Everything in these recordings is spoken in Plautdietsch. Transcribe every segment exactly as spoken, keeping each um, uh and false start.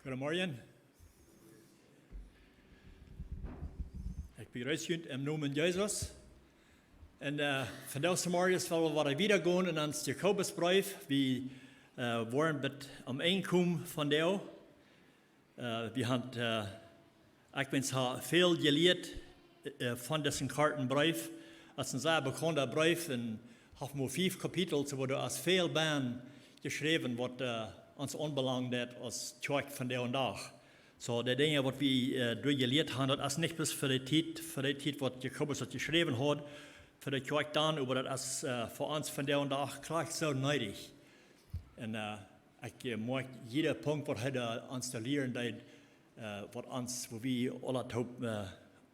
Goodemorjen. Ekj bejreess junt em Nomen Jesus. Un, äh, vondoag zemorjes well wie wada wieda gonen en ons Jakobusbreef. Wie, äh, woaren bat aum Enj komen vondoag. Äh, wie haben, äh, ekj ha väl jelieet, äh, von disen korten Breef. Daut es een sea bekaunda Breef un haft mau fief Kapitel, soo woat doa väl bie jeschräwen, waut, äh, ons aunbelangt, aus Kjoakj vondoag dän Dach. Soo, de Dinja, waut wie, äh, doa jelieet haben, daut es nich bloos fa de Tiet, fa de Tiet, waut Jakobus daut jeschräwen haud, fa de Kjoakj dan, oba daut es, äh, fa ons vondoag dän Dach krakjt soo needich. Un, äh, ekj, äh, moak jieda Punkt, waut hee doa ons to lieren deed, äh, waut ons, woo wie aule toop, äh,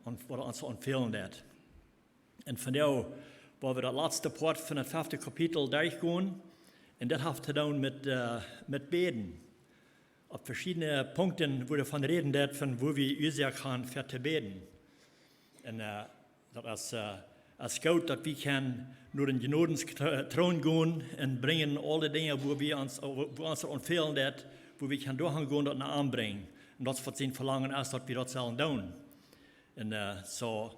aun-, waut ons aunfälen deed. Un vondoag woa wie daut latste Poat von daut fefte Kapitel derchgonen. Un daut haft to doonen met, äh, met bäden. Opp veschiedne Punkten woat von jerät, daut von woo wie Uasoak haben fa to bäden. Un, äh, daut es, äh, es goot, daut wie kjennen no dän Jnodentroon gonen un brinjen aule Dinja, woo wie ons, woo, woo ons aunfälen deed, woo wie kjennen doahan gonen, daut no am brinjen. Un daut es waut sien Velangen es, daut wie daut sellen doonen. Un, äh, soo,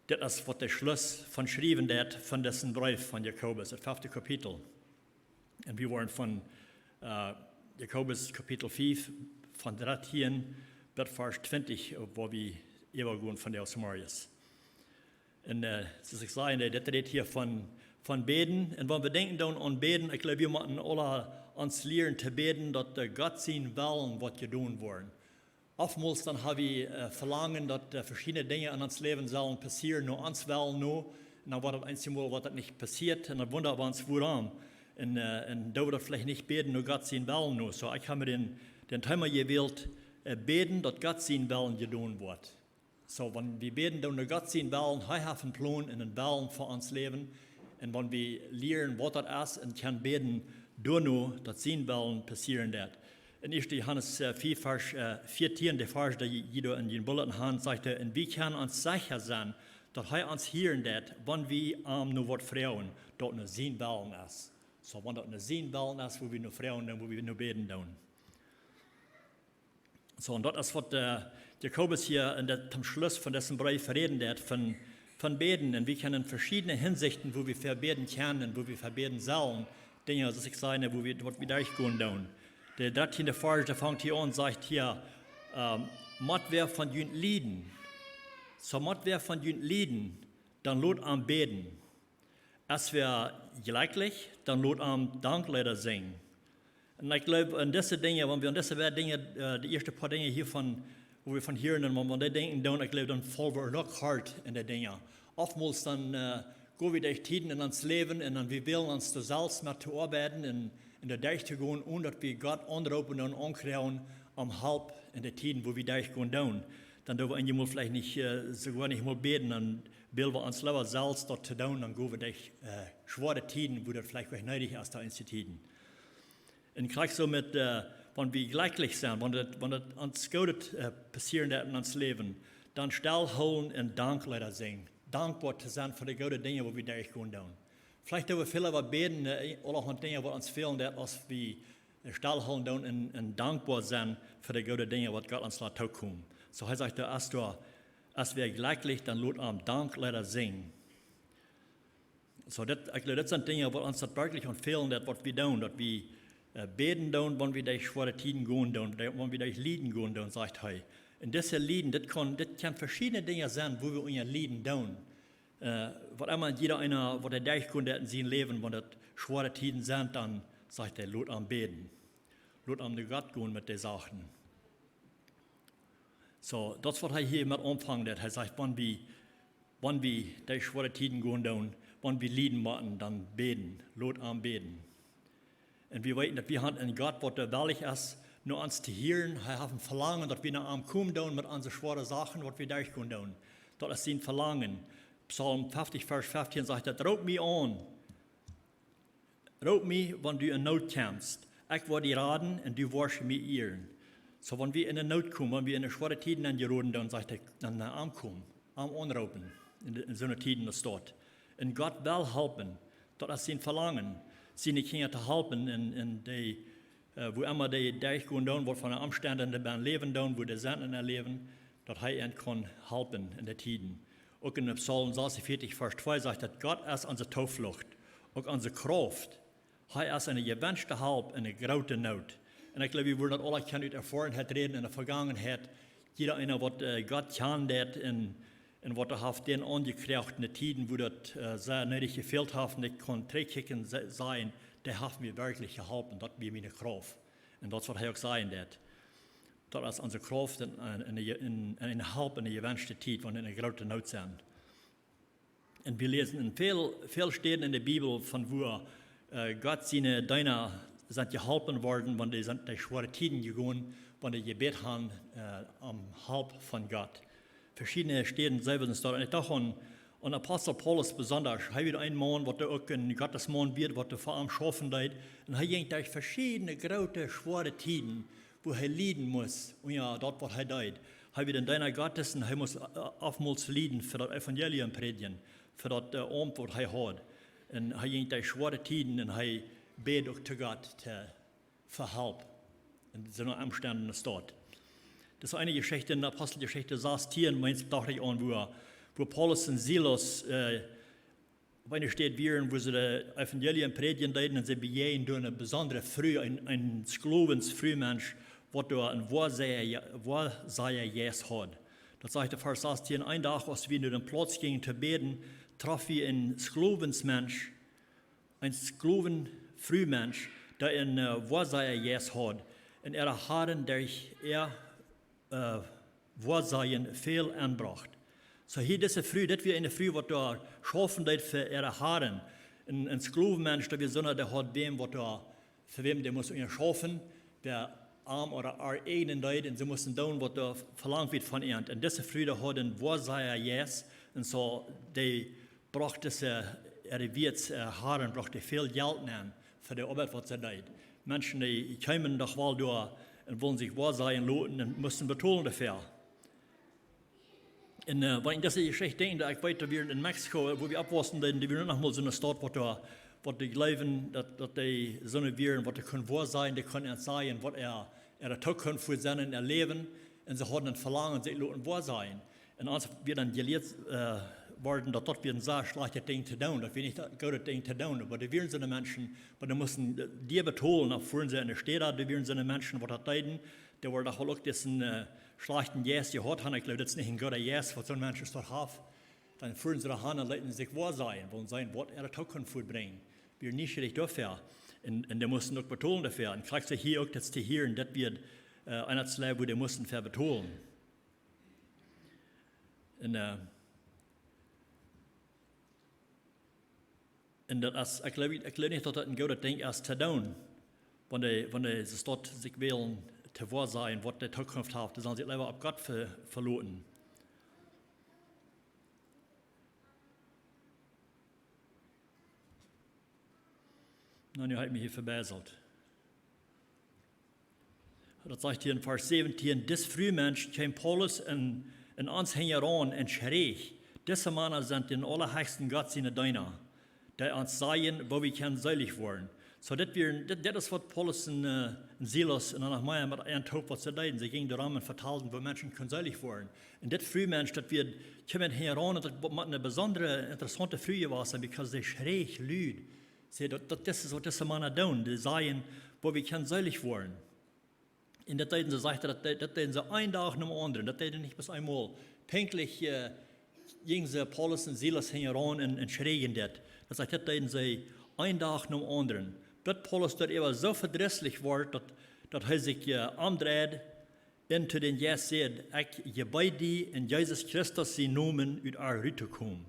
dit es waut de Schluss von schriewen deed von disen Breef von Jakobus, daut fefte Kapitel. Un wie woaren von, äh, Jakobus Kapitel fief, von dartieen bat Varsch twintich, äh, woa wie äwagonen vondoag zemorjes. Un, äh, soo aus ekj säd, äh, dit rät hia von, von bäden. Un wan wie denkjen dan aun bäden, ekj jleew, wie motten aule ons lieren to bäden, daut, äh, Gott sien Wellen woat jedonen woaren. Oftmols dan ha wie, äh, Velangen, daut, äh, veschiedne Dinja en ons Läwen sellen passieren, no ons Wellen no. Un dan woat daut eenjemol, woat daut nich passieet. Un dan wunda wie ons, wuarom. Un, äh, un doo wie daut veleicht nich bäden, no Gott sien Wellen no. Soo, ekj ha mie dän, dän Thema jewält, äh, bäden, daut Gott sien Wellen jedonen woat. Soo, wan wie bäden, dan no Gott sien Wellen, hee haft een Plon un een Wellen fa ons Läwen. Un wan wie lieren, waut daut es, un kjennen bäden, doano, daut sien Wellen passieren deed. En ieeschte Johanes, äh, fief, Varsch, äh, vieetieen, de Varsch, dee jie, jie doa en june Bulletin haben, sajcht hee: "Un wie kjennen ons secha sennen, daut hee ons hieren deed, wan wie am no waut froagen, daut no sien Wellen es." Soo, wan daut no sien Wellen es, woo wie no froagen, dan woo wie no bäden doonen. Soo, un daut es waut, äh, Jakobus hia en daut, aum Schluss von disen Breef räden deed, von, von bäden. Un wie kjennen en veschiedne Hinsichten, woo wie fa bäden kjennen un woo wie fa bäden sellen, Dinja, soo aus ekj säd, woo wie, waut wie derchgonen doonen. De dartieende Varsch, dee fangt hia aun, sajcht hia, ähm: "Mott wäa von junt lieden. Soo mott wäa von junt lieden, dan lot am bäden. Es wäa jlekjlich, dan lot am Dankleeda sinjen." Un ekj jleew, en dise Dinja, wan wie aun dise beid Dinja, äh, de ieeschte poa Dinja hia von, woo wie von hieren, un wan wie aun dee denkjen, dan, ekj jleew, dan faulen wie noch hia en de Dinja. Oftmols dan, äh, go wie derch Tieden en ons Läwen un dan wie wellen ons doa selfst met to oabeiden un, un doa derch to gonen, onen daut wie Gott aunroopen un aunkjrieen om Help en de Tieden, woo wie derchgonen doonen. Dan doo wie eenjemol veleicht nich, äh, soogoa nich mol bäden, dan well wie ons leewa selfst daut to doonen, dan go wie derch, äh, schwoare Tieden, woo daut veleicht uk needich es, doa en dise Tieden. Un krakjt soo met, äh, wan wie jlekjlich sent, wan daut, wan daut ons Goodet, äh, passieren deit en ons Läwen, dan stellhoolen un Dankleeda sinjen. Dankboa to sennen fa de goode Dinja, waut wie derchgonen doonen. Veleicht doo wie väl äwa bäden, äh, aulahaunt Dinja, waut ons fälen deit, aus wie, äh, stellhoolen doonen un, un dankboa sennen fa de goode Dinja, waut Gott ons lat tookomen. Soo hee sajcht, doa es doa, es wäa jlekjlich, dan lot am Dankleeda sinjen. Soo, daut, ekj jleew, daut sent Dinja, waut ons daut werkjlich aunfälen deit, waut wie doonen, daut wie, äh, bäden doonen, wan wie derch schwoare Tieden gonen doonen, wan wie derch Lieden gonen doonen, sajcht hee. Un dise Lieden, daut kaun, daut kaun veschiedne Dinja sennen, woo wie unja lieden doonen. Äh, waut emma jieda eena, waut hee derchgonen deit en sien Läwen, wan daut schwoare Tieden sent, dan sajcht hee, lot am bäden. Lot am no Gott gonen met de Sachen. Soo, daut es waut hee hia met aunfangt, daut hee sajcht, wan wie, wan wie derch schwoare Tieden gonen doonen, wan wie lieden motten, dan bäden, lot am bäden. Un wie weeten, daut wie haben een Gott, waut doa wellich es, no ons to hieren. Hee haft een Velangen, daut wie no am komen doonen met onse schwoare Sachen, waut wie derchgonen doonen. Daut es sien Velangen. Psalm feftig, Varsch feftieen sajcht daut: "Roop mie aun, roop mie, wan du en Noot kjemst. Ekj woa die raden un du woascht mie ieren." Soo, wan wie en de Noot komen, wan wie en de schwoare Tieden aunjeroden, dan sajcht hee, dan no am komen, am aunroopen, en de, en soone Tieden aus daut. Un Gott well halpen, daut es sien Velangen, siene Kjinja to halpen en, en de, äh, woo emma dee derchgonen doonen, waut fa Omstend dee bie äa Läwen doonen, woo dee sent en äa Läwen, daut hee an kaun halpen en de Tieden. Uk en Psalm sasuntveertich, Varsch twee sajcht daut: "Gott es onse Tooflucht, uk onse Krauft. Hee es eene jewenschte Help en eene groote Noot." Un ekj jleew, wie wudden daut aule kjennen ut Erfoarenheit räden en de Vegangenheit. Jieda eena, waut, äh, Gott kjant, dee en, en waut hee haft dän aunjekjräajen en de Tieden, woo daut, äh, sea needich jefält haft, un ekj kaun trigjkjikjen un sa-, sajen: "Dee haft mie werkjlich jeholpen, daut wia miene Krauft." Un daut es waut hee uk sajen deed. Daut es onse Krauft en, en, en, en, en eene Help en eene jewenschte Tiet, wan wie en eene groote Noot sent. Un wie läsen en väl, väl Städen en de Bibel von woo, äh, Gott siene Deena sent jeholpen worden, wan dee sent derch schwoare Tieden jegonen, wan dee jebät haben, äh, om Help von Gott. Veschiedne Städen seenen wie daut. Un ekj docht aun, aun Apostel Paulus besonda. Hee wia een Maun, waut uk een Gottesmaun wia, waut fa am schaufen deed. Un hee jinkj derch veschiedne groote, schwoare Tieden, woo hee lieden must, un jo, daut waut hee deed. Hee wia een Deena Gottes un hee must, äh, oftmols lieden fa daut Evangelium prädjen, fa daut, äh, Aumt waut hee haud. Un hee jinkj derch schwoare Tieden un hee bäd uk to Gott, to, fa Help. En soone Omstend es daut. Daut es eene Jeschicht en Aposteljeschicht sastieen, meent, docht ekj aun, woo, woo Paulus un Silas, äh, opp eene Städ wieren, woo see daut Evangelium prädjen deeden, un see bejäajenden doa eene besondre Fru, een, een Sklowensfrumensch, waut doa een Woasaja-, Woasajajeist haud. Daut sajcht de Varsch sastieen: "Een Dach, aus wie no dän Plauz jinjen to bäden, troffen wie een Sklowensmensch, een Sklowenfrumensch, dee een, äh, Woasajajeist haud, un äare Haren derch äa, äh, Woasajen väl enbrocht." Soo hia dise Fru, dit wia eene Fru, waut doa schaufen deed fa äare Haren. Een, een Sklowenmensch, daut wia soona, dee haud wäm, waut doa, fa wäm dee must unjaschaufen, dee am ooda äa eajnen deed, un see musten doonen, waut doa velangt wort von an. Un dise Fru, dee haud een Woasajajeist, un soo, dee brocht dise, äare Wieets, äh, Haren, brocht dee väl Jelt aun, fa de Oabeit, waut see deed. Menschen, dee kjeemen doch woll doa un wullen sikj woasajen loten un musten betolen doafäa. Un, äh, wan ekj dise Jeschicht denkj, daut ekj weet, daut wie en Mexiko, wua wie oppwaussen, doa, doa wia noch mol soone Staut, waut doa, waut dee jleewden, daut, daut dee soone wieren, waut dee kunnen woasajen, dee kunnen an sajen, waut äa, äare Tookunft wia sennen en äa Läwen. Un see hauden een Velangen, sikj loten woasajen. Un ons wia dan jelieet, äh, worden, daut daut wia een sea schlajchtet Dinkj to doonen, daut wia nich daut goode Dinkj to doonen. Oba doa wieren soone Menschen, oba dee musten, äh, dee betolen, dan fuaren see en de Städ, doa wieren soone Menschen, waut daut deeden, dee wudden doch woll uk disen, äh, schlajchten Jeist jehaut haben. Ekj jleew, daut es nich een gooda Jeist, waut soon Mensch doa haft. Dan fuaren see doa han un leeten sikj woasajen, wullen seenen, waut äare Tookunft woat brinjen. Wieren nieschierich doafäa. Un, un dee musten uk betolen doafäa. Un krakjt soo hia uk, daut es to hieren, daut wia, äh, een Läwen, wua dee musten fa betolen. Un, äh, un daut es, ekj jleew, ekj jleew nich, daut daut een goodet Dinkj es to doonen. Wan dee, wan dee soo staut sikj wellen to woasajen, waut de Tookunft haft, dan sellen see leewa opp Gott ve-, veloten. Nu, nu hab ekj mie hia vebäselt. Daut sajcht hia en Varsch säwentieen: "Dis Frumensch kjeem Paulus un, un ons hinjaraun un schräach: Dise Mana sent dän aulahechsten Gott siene Deena, dee ons sajen, woo wie kjennen seelich woaren." Soo, dit wia, dit, dit es waut Paulus un, äh, un Silas un dan noch mea met an toop waut see deeden. See jinjen doaromm un vetalden, woo Menschen kunnen seelich woaren. Un dit Frumensch, daut wia, kjeem hinjaraun, un daut mott eene besondre, interessaunte Fru jewast sennen, because dee schräach lud. See, daut, daut, dit es waut dise Mana doonen. Dee sajen, woo wie kjennen seelich woaren. Un daut deeden see, sajcht hee, daut, daut deeden see een Dach nom aundren. Daut deeden see nich bloos eemol. Pinkjtlich, äh, jinjen see Paulus un Silas hinjaraun un, un schräajen dit. Daut sajcht, daut deeden see een Dach nom aundren. Bat Paulus doaräwa soo vedrisslich wort, daut, daut hee sikj, äh, omdreid un to dän Jeist säd: "Ekj jebied die en Jesus Christus sienen Nomen, ut äa ruttokomen."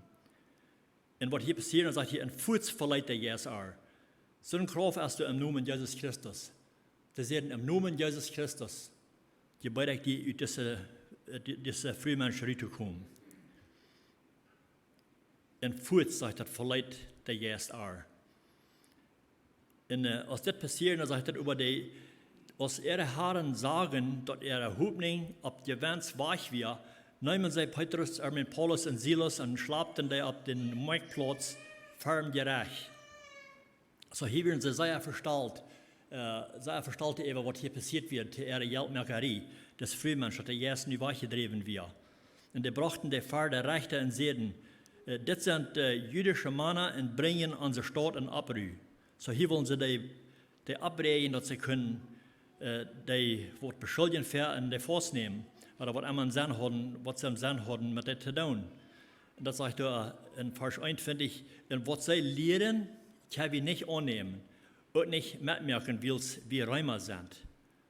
Un waut hia passieet, dan sajcht hia, un fuaz veleet de Jeist äa. Soone Krauft es doa em Nomen Jesus Christus. Dee säden: "Em Nomen Jesus Christus jebied ekj die, ut dise, äh, di-, dise Frumensch ruttokomen." Un fuaz, sajcht daut, veleet de Jeist äa. Un, äh, aus dit passieed, dan sajcht daut äwa dee, aus äare Haren sagen, daut äare Hopninj opp Jewenst wajch wia, neemen see Petrus, äh, Paulus un Silas un schlepten dee opp dän Moakjtplauz ver daut Jerecht. Soo hia wieren see sea vestalt. sea vestolt äwa waut hia passieet wia, to äare Jeltmoakarie. Daut Frumensch, daut de Jeist nu wajchjedräwen wia. Un dee brochten dee ver de Rechta un säden: "Dit sent jüdische Mana un brinjen onse Staut en Opprua." Soo hia wullen see dee, dee oppbräakjen, daut see kunnen dee waut beschuldjen fa un dee faustnämen, ooda waut emma em Senn hauden, waut see em Senn hauden met dit to doonen. Un daut sajcht doa en Varsch eenuntwintich: "Un waut see lieren, kjenn wie nich aunnämen, uk nich metmoaken, wiels wie Reema sent."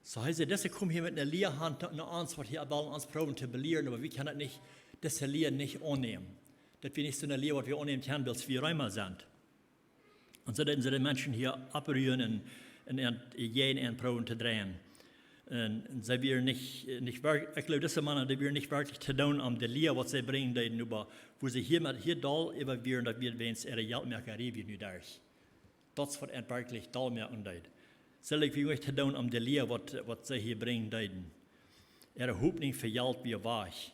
Soo hee säd: "Dise komen hia met eene Lia han, eene Angst, waut hia wellen ons proowen to belieren, oba wie kjennen daut nich, dise Lia nich aunnämen. Daut wia nich soone Lia, waut wie aunnämen kjennen, wiels wie Reema sent." Un soo deeden see de Menschen hia oppruaren un, un äant jäajen äant proowen to dreien. Un, un see wieren nich, nich werkjlich, ekj jleew, dise Mana, dee wieren nich werkjlich to doonen om de Lia, waut see brinjen deeden, oba woo see hia met, hia doll äwa wieren, daut wia wäajens äare Jeltmoakarie, wia nu doa. Daut es waut äant werkjlich doll moaken deed. See likjt wia nich to doonen om de Lia, waut, waut see hia brinjen deeden. Äare Hopninj fa Jelt wia wajch.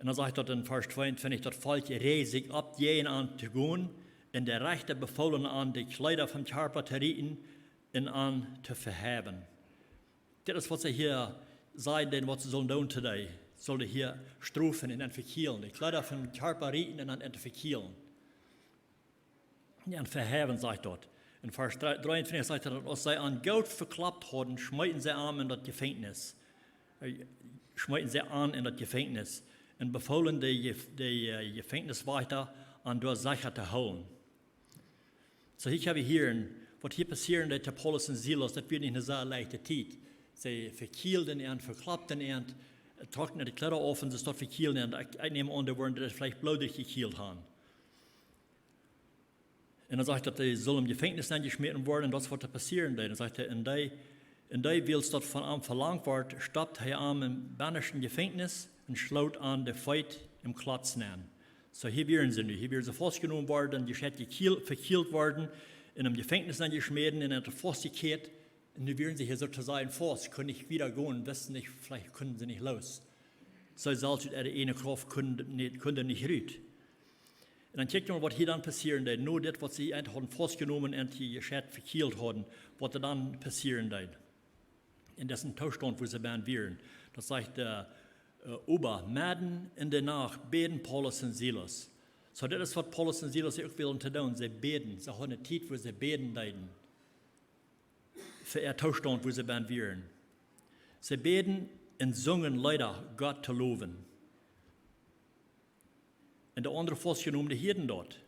Un dan sajcht daut en Varsch tweeuntwintich: "Daut Volkj räajt sikj opp, jäajen an to gonen, un de Rechta befoolen an, de Kjleeda vom Kjarpa to rieten un an to veheiwen." Dit es waut see hia säden, waut see sullen doonen to dee. Sullen hia strofen un an vekjielen. De Kjleeda vom Kjarpa rieten un an, an to vekjielen. Un veheiwen, sajcht daut. En Varsch dreeuntwintich sajcht daut: "Aus see an goot veklopt hauden, schmeeten see an en daut Jefenkjnis." Schmeeten see an en daut Jefenkjnis. Un befoolen de, Jef-, de Jefenkjniswajchta an doa secha to hoolen. Soo, hia hab wie hia, waut hia passieren deed to Paulus un Silas, daut wia nich eene sea leichte Tiet. See vekjielden an, vekloppten an, trocken de Kjleeda auf un see daut vekjielden an. Ekj, ekj näm aun, dee wudden daut veleicht bloodich vekjielt han. Un dan sajcht daut, dee sullen em Jefenkjnis nenjeschmäten woaren, un daut es waut doa passieren deed. Dan sajcht hee: "Un dee, un dee, wiels daut von am velangt wort, stopt hee am em bennaschten Jefenkjnis un schloot an de Feet em Klotz nenn." Soo, hia wieren see nu, hia wieren see faustjenomen worden, jescheit vekjielt worden, un em Jefenkjnis nenjeschmäten un en de Faust jekjäat. Un nu wieren see hia soo to sajen faust, kunnen nich wieda gonen, wisten nich, veleicht kunnen see nich loos. See selfst ut äare ieejne Krauft kunnen nich, kunnen nich rut. Un dan kjikj mol waut hia dan passieren deed, no dit waut see an hauden faustjenomen un an jescheit vekjielt hauden, waut doa dan passieren deed. En disen Toostaunt, wua see bennen wieren. Daut sajcht, äh, äh, "Oba medden en de Nacht bäden Paulus un Silas." Soo, dit es waut Paulus un Silas uk wullen to doonen. See bäden, see hauden eene Tiet, wua see bäden deeden. Fa äa Toostaunt, wua see bennen wieren. See bäden un sungen Leeda, Gott to lowen. Un de aundre Faustjenomen, dee hieeden daut.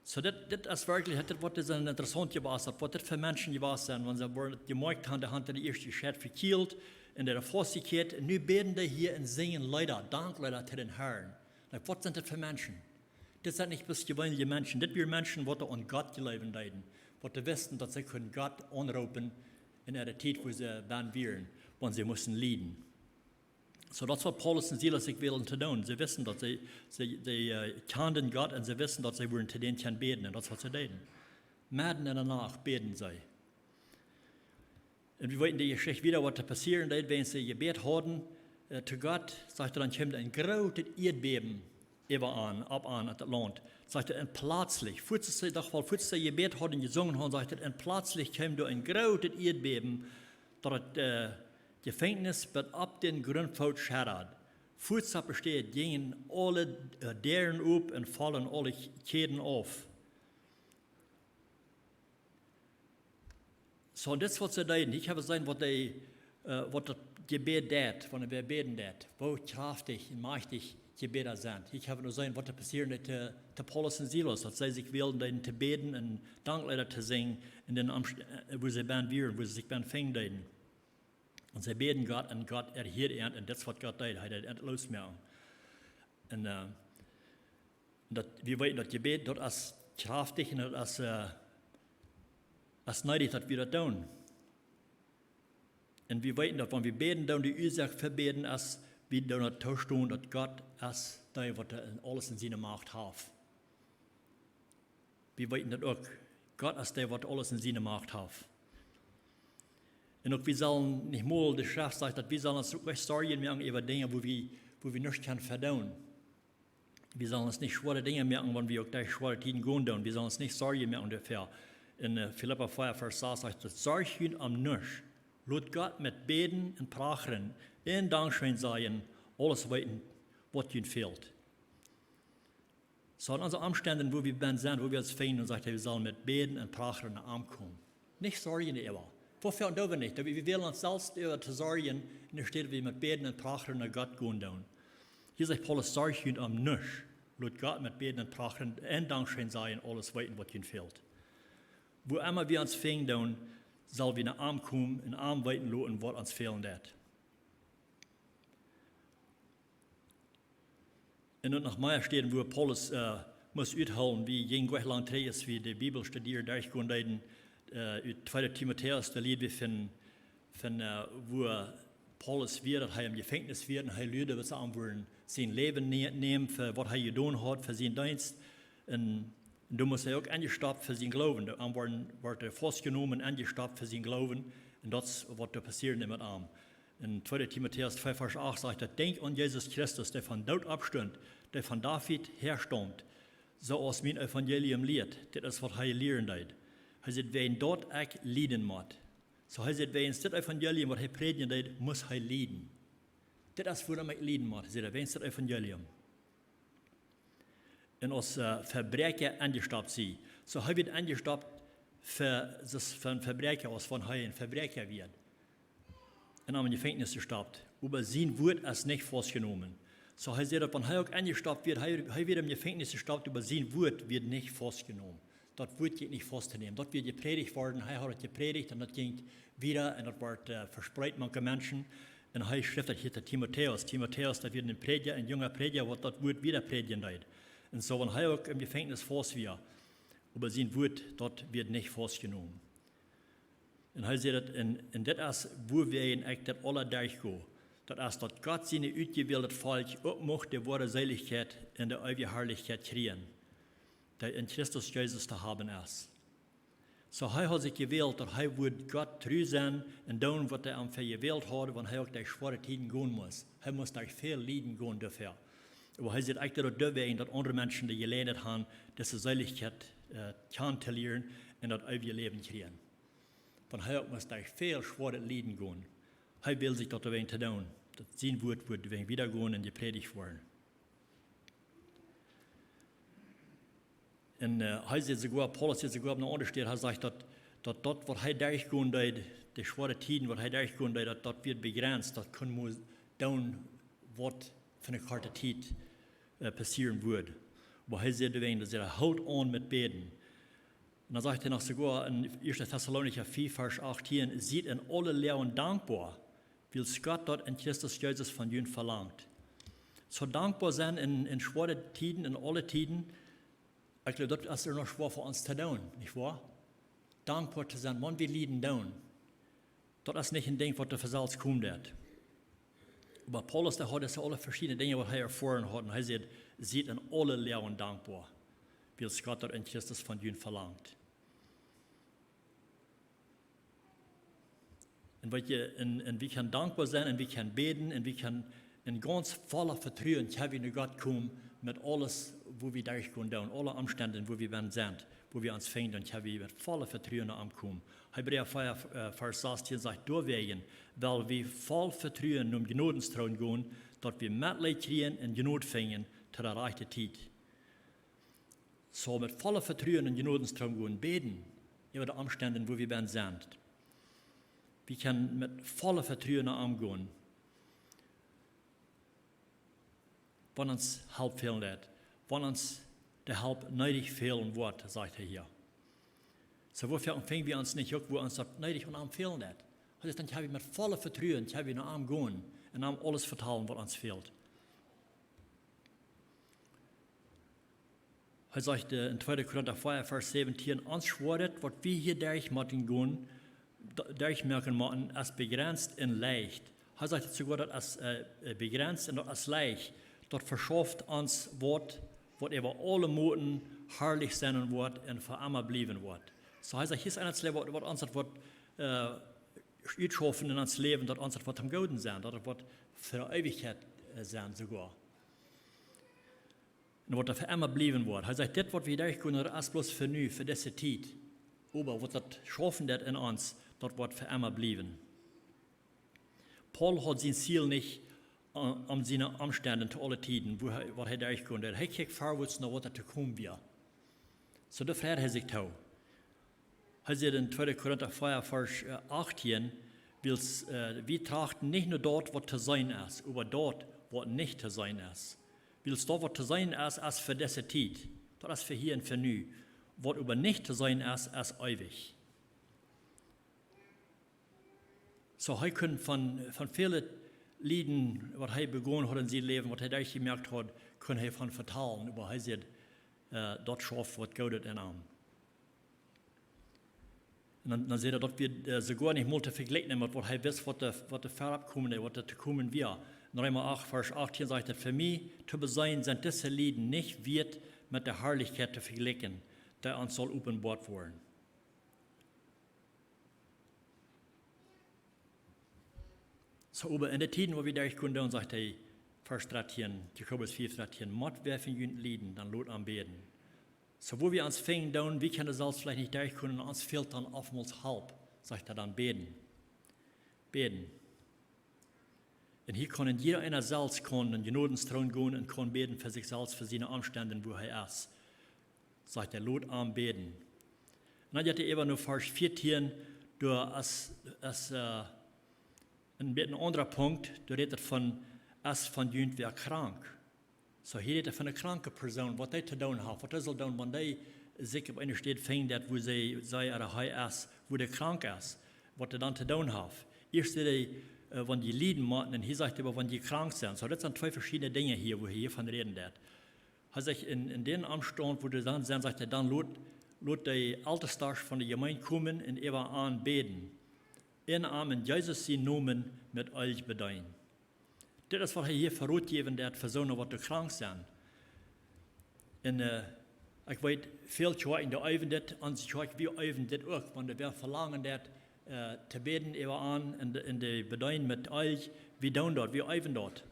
Soo, dit, dit es werkjlich, dit waut es interessaunt jewast, daut waut dit fa Menschen jewast sent, wan see worden jemoakt han, dee han de ieeschte jescheit vekjielt un de Faust jekjäat, un nu bäden dee hia un sinjen Leeda, Dankleeda to dän Harn. Like, waut sent dit fa Menschen? Dit sent nich bloos jeweenelje Menschen. Dit wieren Menschen, waut aun Gott jleewen deeden, waut wisten, daut see kunnen Gott aunroopen en äare Tiet, wua see bennen wieren, wan see musten lieden. Soo, daut es waut Paulus un Silas sikj wullen to doonen. See wisten, daut see, see, see, äh, kjanden Gott un see wisten, daut see wudden to dän kjennen bäden. Un daut es waut see deeden. Medden en de Nacht bäden see. Un wie weeten de Jeschicht wieda, waut doa passieren deed, wan see jebät hauden, äh, to Gott, sajcht hee, dan kjeem een grootet Ieedbäben äwa an, opp an, opp daut Launt. Sajcht hee, un pletslich, fuaz see, doch woll, fuaz see jebät hauden, jesungen hauden, sajcht hee, un pletslich kjeem doa een grootet Ieedbäben, daut daut, äh, Jefenkjnis bat opp dän Gruntfoot scheddad. Fuaz opp de Städ jinjen aule, äh, Däaren op un follen aule Kj-, Kjäden auf. Soo, un dit es waut see deeden. Ekj hab jeseenen waut dee, äh, waut daut Jebäd deit, wan wie bäden deit. Woo kjraftich un majchtich Jebäda sent. Ekj hab nu jeseenen waut doa passieren deed to, to Paulus un Silas, daut see sikj wullen deeden to bäden un Dankleeda to sinjen en dän Omst-, äh, wua see bennen wieren, wua see sikj bennen finjen deeden. Un see bäden Gott un Gott erhieed an un daut es waut Gott deed. Hee deed an loosmoaken. Un, äh, daut, wie weeten daut Jebäd, daut es kjraftich un daut es, äh, es needich daut wie daut doonen. Un wie weeten daut, wan wie bäden doonen, de Uasoak fa bäden es, wie doonen daut toostonen, daut Gott es dee, waut aules en siene Macht haft. Wie weeten daut uk. Gott es dee, waut aules en siene Macht haft. Un uk wie sellen nich mol, de Schreft sajcht, daut wie sellen ons uk nich Sorjen moaken äwa Dinja, wua wie, wua wie nuscht kjennen fa doonen. Wie sellen ons nich schwoare Dinja moaken, wan wie uk derch schwoare Tieden gonen doonen. Wie sellen ons nich Sorjen moaken doafäa. En äh, Filippa vea, Varsch sas sajcht et: "Sorjt junt om nuscht. Lot Gott met Bäden un Prachren un Dankscheen sajen aules weeten, waut junt fält." Soo en onse Omstend, wua wie bennen sent, wua wie ons finjen, dan sajcht hee, wie sellen met Bäden un Prachren no am komen. Nich sorjen doaräwa. Wofäa doo wie nich? Daut wie, wie wellen ons selfst doaräwa to sorjen, enne Städ wie met Bäden un Prachren no Gott gonen doonen. Hia sajcht Paulus: "Sorjt junt om nuscht. Lot Gott met Bäden un Prachren un Dankscheen sajen aules weeten, waut junt fält." Wua emma wie ons finjen doonen, sell wie no am komen un am weeten loten, waut ons fälen deit. Un noch mea Städen, wua Paulus äh, must uthoolen, wie jinkj goa lang trigj, aus wie de Bibel studieren, derchgonen deeden, äh, ut tweede Timotäus, doa lieed wie von, von äh, wua Paulus wia, daut hee em Jefenkjnis wia, un hee luad, daut see am wudden sien Läwen nä-, nämen fa waut hee jedonen haud, fa sienen Deenst. Un, un doa must hee uk enjestoppt fa sienen Gloowen. Doa, am wort, wort hee faustjenomen, enjestoppt fa sienen Gloowen. Un daut es waut doa passieed met am. En tweede Timotäus twee Varsch acht sajcht et: "Denkjt aun Jesus Christus, dee vom Doot oppstunt, dee von David häastaumt, soo aus mien Evangelium lieet." Dit es waut hee lieren deed. Hee säd: "Wäajen daut ekj lieden mott." Soo hee säd, wäajen dit Evangelium, waut hee prädjen deed, must hee lieden. "Dit es wuarom ekj lieden mott", säd hee, "wäajen dit Evangelium." Un aus äh, Vebräakja enjestoppt sie. Soo hee wort enjestoppt fa, soo aus fa een Vebräakja, aus wan hee een Vebräakja wia. Un em Jefenkjnis jestoppt. Oba sien Wuat es nich faustjenomen. Soo hee säd, daut wan hee uk enjestoppt wia, hee, hee wia em Jefenkjnis jestoppt, oba sien Wuat wort nich faustjenomen. Daut Wuat jinkj nich faust to nämen. Daut wort jeprädicht worden, hee haud et jeprädicht un daut jinkj wieda un daut wort äh, vespreet mank de Menschen. Un hee schreef daut hia to Timotäus. Timotäus, daut wia een Prädja, een junga Prädja, waut daut Wuat wieda prädjen deed. Un soo, wan hee uk em Jefenkjnis faust wia, oba sien Wuat, daut wort nich faustjenomen. Un hee säd daut, un, un dit es wuawäajen ekj dit aula derchgo. Daut es daut Gott sien utjewäldet Volkj uk mucht de woare Seelichkjeit un de eewje Harlichkjeit kjrieen, dee en Christus Jesus to haben es. Soo hee haud sikj jewält, daut hee wudd Gott tru sennen un doonen, waut hee am fa jewält haud, wan hee uk derch schwoare Tieden gonen must. Hee must derch väl Lieden gonen doafäa. Oba hee säd, ekj doo daut doawäajen, daut aundre Menschen de Jeläajenheit haben, dise Seelichkjeit äh, kjanen to lieren un daut eewje Läwen kjrieen. Wan hee uk must derch väl schwoare Lieden gonen. Hee well sikj daut doawäajen to doonen, daut sien Wuat wudd doawäajen wieda gonen un jeprädicht woaren. Un äh, hee säd soogoa, Paulus säd soogoa opp eene aundre Städ, hee sajcht daut, daut daut, waut hee derchgonen deed, de schwoare Tieden, waut hee derchgonen deed, daut, daut wort bejrenst, daut kunn mau doonen, waut fa eene korte Tiet äh, passieren wudd. Oba hee säd doawäajen, daut hee hoolt aun met bäden. Un dan sajcht hee noch soogoa en ieeschte Tessalonicha vea, Varsch achtieen: "Siet en aule Loagen dankboa, wiels Gott daut en Christus Jesus von junt velangt." Soo dankboa sennen en, en schwoare Tieden, en aule Tieden, ekj jleew, daut es uk noch schwoa fa ons to doonen, nich woa? Dankboa to sennen, wan wie Lieden doonen. Daut es nich een Dinkj, waut doa von selfst komen deit. Oba Paulus, dee haud dise aule veschiedne Dinja, waut hee erfoaren haud. Un hee säd: "Siet en aule Loagen dankboa, wiels Gott daut en Christus von junt velangt." Un weet jie, un, un wie kjennen dankboa sennen, un wie kjennen bäden, un wie kjennen en gaunz volla Vetruen, kjenn wie no Gott komen met aules, wua wie derchgonen doonen, aule Omstend, wua wie bennen sent, wua wie ons finjen, dan kjenn wie met volla Vetruen no am komen. Hebräa vea, äh, Varsch sastieen sajcht: "Doawäajen, wiels wie voll Vetruen nom Jnodentroon gonen, daut wie Metleet kjrieen un Jnod finjen to de rajchte Tiet." Soo met volla Vetruen nom Jnodentroon gonen, bäden äwa de Omstend, wua wie bennen sent. Wie kjennen met volla Vetruen no am gonen, wan ons Help fälen deit, wan ons de Help needich fälen woat, sajcht hee hia. Soo, wuafäa finj wie ons nich uk, wua ons daut needich aun am fälen deit? Daut es, dan kjenn wie met volla Vetruen, kjenn wie no am gonen un am aules vetalen, waut ons fält. Hee sajcht äh, en tweede Korinta vea, Varsch säwentieen: "Ons Schwoaret, waut wie hia derch motten gonen, d-, derchmoaken motten, es bejrenst un leicht." Hee sajcht et soogoa, daut es äh, äh, bejrenst un daut es leicht. Daut veschauft ons waut, waut äwa aule Moten harlich sennen woat un fa emma bliewen woat. Soo hee sajcht, hia es eent, waut, waut ons daut woat äh, utschaufen en ons Läwen, daut ons daut woat toom Gooden sennen, daut daut woat fa de Eewichkjeit äh, sennen soogoa. Un waut doa fa emma bliewen woat. Hee sajcht, dit, waut wie derchgonen, daut es bloos fa nu, fa dise Tiet. Oba waut daut schaufen deit en ons, daut woat fa emma bliewen. Paul haud sien Ziel nich, äh, om siene Omstend to aule Tieden, woo hee, waut hee derchgonen deed. Hee kjikjt verwoats no waut doa to komen wia. Soo doa freid hee sikj too. Hee sajcht en tweede Korinta vea, Varsch, äh, achtieen, wiels, äh, wie trachten nich no daut, waut to seenen es, oba daut, waut nich to seenen es. Wiels daut, waut to seenen es, es fa dise Tiet. Daut es fa hia un fa nu. Waut oba nich to seenen es, es eewich. Soo, hee kunn von, von väle Lieden, waut hee begonen haud en sien Läwen, waut hee derchjemoakt haud, kunn hee von vetalen, oba hee sajcht, äh, daut schauft waut Goodet en am. Un dan, dan sajcht hee, daut wia, äh, soogoa nich mol to vejlikjen met waut hee wist, waut doa, waut doa verop komen, waut doa to komen wia. En Reema acht, Varsch achtieen sajcht et: "Fa mie to beseenen sent dise Lieden nich wieet met de Harlichkjeit to vejlikjen, dee ons saul openboat woaren." Soo, oba en de Tieden, wua wie derchgonen, dan sajcht hee, Varsch dartieen, Jakobus vea, dartieen: "Mott wäa von junt lieden, dan lot am bäden." Soo, wua wie ons finjen doonen, wie kjennen selfst veleicht nich derchkomen, ons fält dan oftmols Help, sajcht hee dan: "Bäden. Bäden." Un hia kaun een jieda eena selfst kaun no dän Jnodentroon gonen un kaun bäden fa sikj selfst, fa siene Omstend, wua hee es. Sajcht hee: "Lot am bäden." Un dan jeit hee äwa no Varsch vieetieen, doa es, es, äh, een bät een aundra Punkt, doa rät et von, es von junt wäa krank. Soo, hia rät et von eene kranke Persoon, waut dee to doonen haft, waut dee saul doonen, wan dee sikj opp eene Städ finjt, daut wua see, see ooda hee es, wua dee krank es, waut dee dan to doonen haft. Ieescht sajcht hee, äh, wan jie lieden motten, un hia sajcht hee oba, wan jie krank sent. Soo, daut sent twee veschiedne Dinja hia, wua hee hia von räden deit. Hee sajcht, en, en dän Omstaunt, wua dee dan sent, sajcht hee, dan lot, lot de Eltestasch von de Jemeent komen un äwa an bäden. Un am en Jesus sienen Nomen met Eelj bedeenen. Dit es waut hee hia verroot jeft, daut fa soone, waut doa krank sent. Un, äh, ekj weet, väl Kjoakjen, dee eewen dit, onse Kjoakj, wie eewen dit uk, wan doa wäa velangen deit, äh, to bäden äwa an un dee, un dee bedeenen met Eelj, wie doonen daut, wie eewen daut.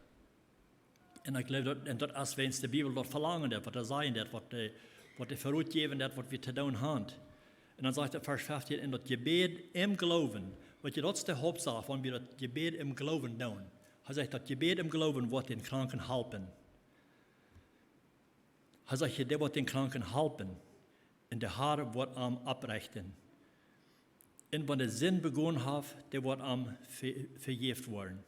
Un ekj jleew daut, un daut es wäajens de Bibel daut velangen deit, waut doa sajen deit, waut dee, waut dee verroot jeft, daut waut wie to doonen haben. Un dan sajcht hee, Varsch fieftieen: "Un daut Jebäd em Gloowen." Weet jie, daut es de Hauptsache, wan wie daut Jebäd em Gloowen doonen. Hee sajcht, daut Jebäd em Gloowen woat dän Kranken halpen. Hee sajcht hia, dee woat dän Kranken halpen. Un de Herr woat am oprechten. Un wan dee Sind begonen haft, dee woat am ve-, vejäft woaren.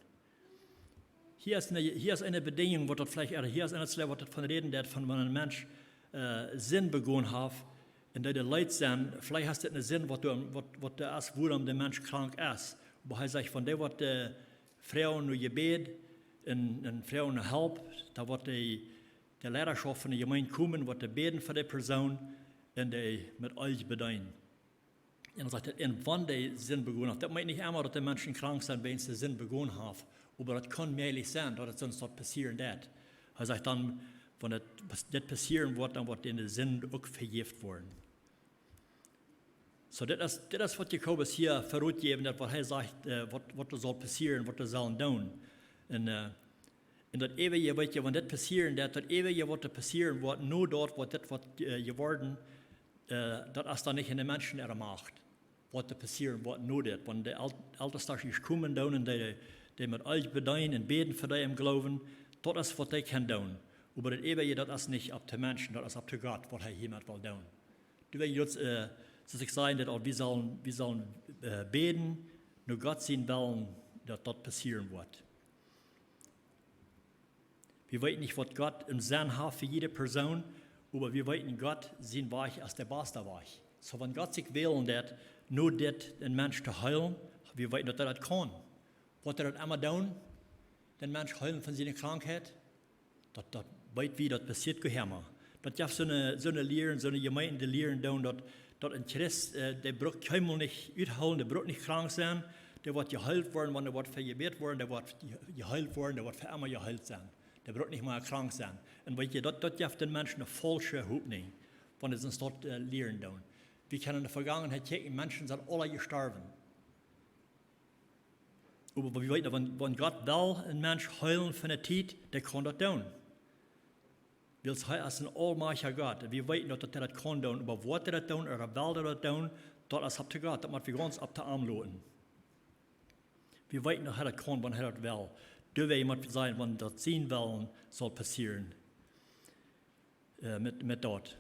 Hia es eene, hia es eene Bedinjunk, waut daut veleicht, ooda hia es eene Städ, waut daut von räden deit, von wan een Mensch, äh, Sind begonen haft, un dee deit leet sennen, veleicht es dit eene Sind, waut doa, waut, waut doa es, wuarom de Mensch krank es. Oba hee sajcht, wan dee woat, äh, froagen no Jebäd un, un froagen no Help, dan woat dee, de Leidaschoft von de Jemeent komen, woat dee bäden fa dee Persoon un dee met Eelj bedeenen. Un dan sajcht hee, un wan dee Sind begonen haft. Daut meent nich emma, daut de Menschen krank sent, wan see Sind begonen haben. Oba daut kaun mäajlich sennen, daut et sonst daut passieren deit. Hee sajcht dan, wan et pas-, dit passieren woat, dan woat dee de Sind uk vejäft woaren. Soo, dit es, dit es waut Jakobus hia verroot jeft, daut waut hee sajcht, äh, waut, waut doa saul passieren, waut wie sellen doonen. Un, äh, un daut eewje, weet jie, wan dit passieren deit, daut eewje, waut doa passieren woat, no daut, waut dit, waut, äh, jeworden, äh, daut es dan nich en de Menschen äare Macht, waut doa passieren woat, no dit. Wan de El-, Eltestasch komen doonen un dee, dee met Eelj bedeenen un bäden fa dee em Gloowen, daut es waut dee kjennen doonen. Oba daut eewje, daut es nich opp de Menschen, daut es opp de Gott, waut hee hia met well doonen. Doawäajen, äh, soo aus ekj säd, daut wie sellen, wie sellen, äh, bäden, no Gott sienen Wellen, daut daut passieren woat. Wie weeten nich, waut Gott em Senn haft fa jiede Persoon, oba wie weeten, Gott sien Wajch es de baste Wajch. Soo, wan Gott sikj wälen deit, no dit een Mensch to heelen, wie weeten, daut hee daut kaun. Woat hee daut emma doonen, dän Mensch heelen von siene Krankheit? Daut, daut weet wie, daut passieet goanich emma. Daut jeft soone, soone Lieren, soone Jemeenten, dee lieren doonen, daut, daut een Christ, äh, dee brukt kjeenmol nich uthoolen, dee brukt nich krank sennen, dee woat jeheelt woaren, wan hee woat fa jebäden woaren, dee woat je-, jeheelt woaren, dee woat fa emma jeheelt sennen. Dee brukt nich mea krank sennen. Un weet jie, daut, daut jeft dän Menschen eene faulsche Hopninj, wan see daut, äh, lieren doonen. Wie kjennen en de Vegangenheit kjikjen, Menschen sent aula jestorwen. Oba wie weeten, wan, wan Gott well een Mensch heelen fa eene Tiet, dee kaun daut doonen. Wiels hee es een aulmajchtja Gott. Wie weeten daut, daut hee daut kaun doonen, oba woat hee daut doonen, ooda well hee daut doonen, Daut es opp to Gott, daut mott wie gaunz opp to am loten. Wie weeten, daut hee daut kaun, wan hee daut well. Doawäajen mott wie sajen, wan daut sien Wellen saul passieren, äh, met, met daut.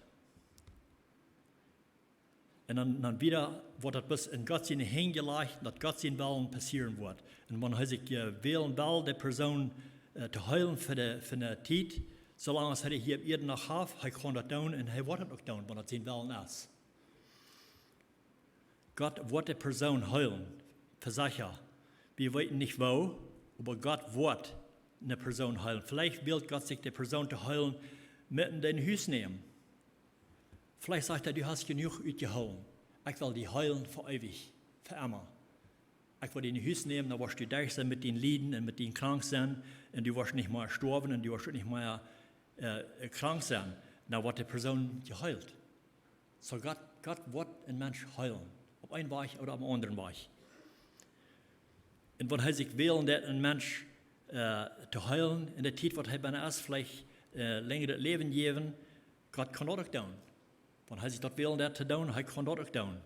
Un dan, dan wada woat daut bloos en Gott siene Henj jelajcht, daut Gott sien Wellen passieren woat. Un wan hee sikj, äh, wälen well, de Persoon, äh, to heelen fa de, fa de Tiet, soo lang aus hee hia opp Ieed noch haft, hee kaun daut doonen un hee woat daut uk doonen, wan daut sien Wellen es. Gott woat de Persoon heelen, vesecha. Wie weeten nich woo, oba Gott woat eene Persoon heelen. Veleicht wält Gott sikj de Persoon to heelen met en dien Hus nämen. Veleicht sajcht hee: "Du hast jenuach utjehoolen. Ekj well die heelen fa eewich, fa emma. Ekj well die en Hus nämen, dan woascht du derch sennen met dien Lieden un met dien Kranksennen. Un du woascht nich mea stoawen un du woascht nich mea, äh, krank sennen." Dan woat de Persoon jeheelt. Soo Gott, Gott woat een Mensch heelen. Opp een Wajch ooda opp een aundren Wajch. Un wan hee sikj wälen deit, een Mensch, äh, to heelen, en de Tiet waut hee bennen es, veleicht, äh, lenjret Läwen jäwen, Gott kaun daut uk doonen. Wan hee sikj daut wälen deit to doonen, hee kaun daut uk doonen.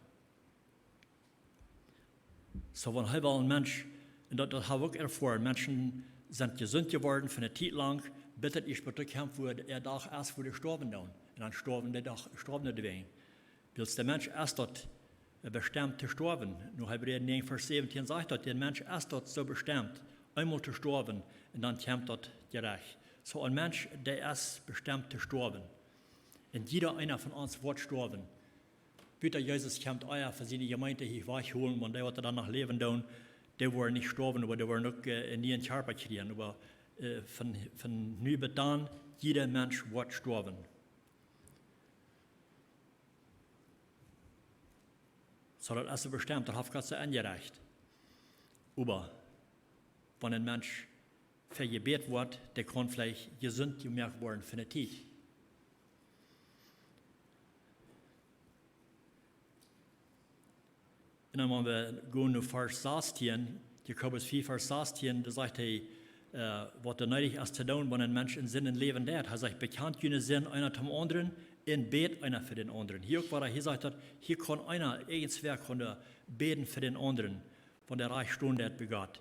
Soo, wan hee well een Mensch, un daut, daut hab wie uk erfoaren, Menschen sent jesunt jeworden fa eene Tiet lang, bat daut ieescht bie de Tiet kjemt, wua de Dach es, wua dee stoawen doonen. Un dan stoawen dee Dach, stoawen dee doawäajen. Wiels de Mensch es daut, äh, bestemt to stoawen. Nu, Hebräa näajen Varsch säwentieen sajcht daut, de Mensch es daut soo bestemt, eemol to stoawen, un dan kjemt daut Jerecht. Soo, een Mensch, dee es bestemt to stoawen. Un jieda eena von ons woat stoawen. Buta Jesus kjemt ea fa siene Jemeent hia wajchholen, wan dee waut dan noch läwen doonen, dee woaren nich stoawen, oba dee woaren uk, äh, en nieen Kjarpa kjrieen, oba, äh, von, von nu bat dan, jieda Mensch woat stoawen. Soo daut es bestemt, daut haft Gott soo enjerecht. Oba wan een Mensch fa jebät woat, dee kaun veleicht jesunt jemoakt woaren fa eene Tiet. Un dan wan wie gonen no Varsch sastieen, Jakobus vea Varsch sastieen, doa sajcht hee, äh, waut doa needich es to doonen, wan een Mensch en Sinden läwen deit. Hee sajcht: "Bekjant june Sind eena toom aundren un bät eena fa dän aundren." Hia uk wada, hia sajcht daut, hia kaun eena, irjentwäa kaun doa bäden fa dän aundren, wan dee rajcht stonen deit bie Gott.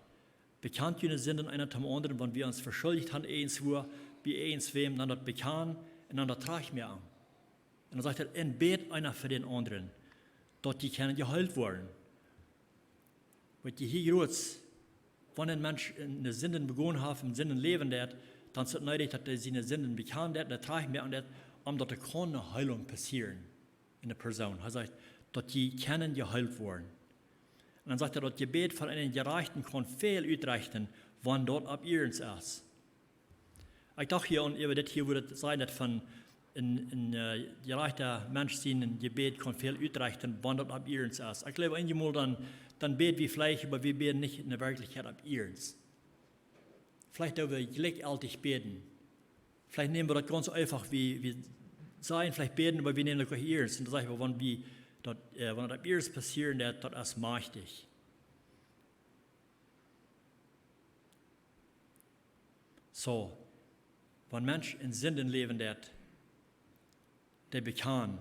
"Bekjant june Sinden eena toom aundren", wan wie ons veschuldicht haben irjentwua, bie irjentwäm, dan daut bekjanen un dan daut trajchtmoaken. Un dan sajcht hee: "Un bät eena fa dän aundren, daut jie kjennen jeheelt woaren." Waut jie hia jrod, wan een Mensch eene Sind begonen haft, en Sinden läwen deit, dan es daut needich, daut hee siene Sinden bekjanen deit, daut trajchtmoaken deit, om daut doa kaun eene Heelunk passieren en de Persoon. Hee sajcht, daut jie kjennen jeheelt woaren. Un dan sajcht hee, daut Jebäd von eenen Jerajchten kaun väl utrechten, wan daut opp iernst es. Ekj docht hia aun, äwa dit hia, woo daut sajcht, daut von een, een, äh, jerajchta Mensch sien Jebäd kaun väl utrechten, wan daut opp iernst es. Ekj jleew, eenjemol dan, dan bäd wie veleicht, oba wie bäden nich en de Werkjlichkjeit opp iernst. Veleicht doo wie jlikjjeltich bäden. Veleicht näm wie daut gaunz eefach, wie, wie sajen veleicht bäden, oba wie nämen daut nich iernst. Un dan saj wie, wan wie daut, äh, wan daut opp iernst passieren deit, daut es majchtich. Soo, wan Mensch en Sinden läwen deit, dee bekjanen,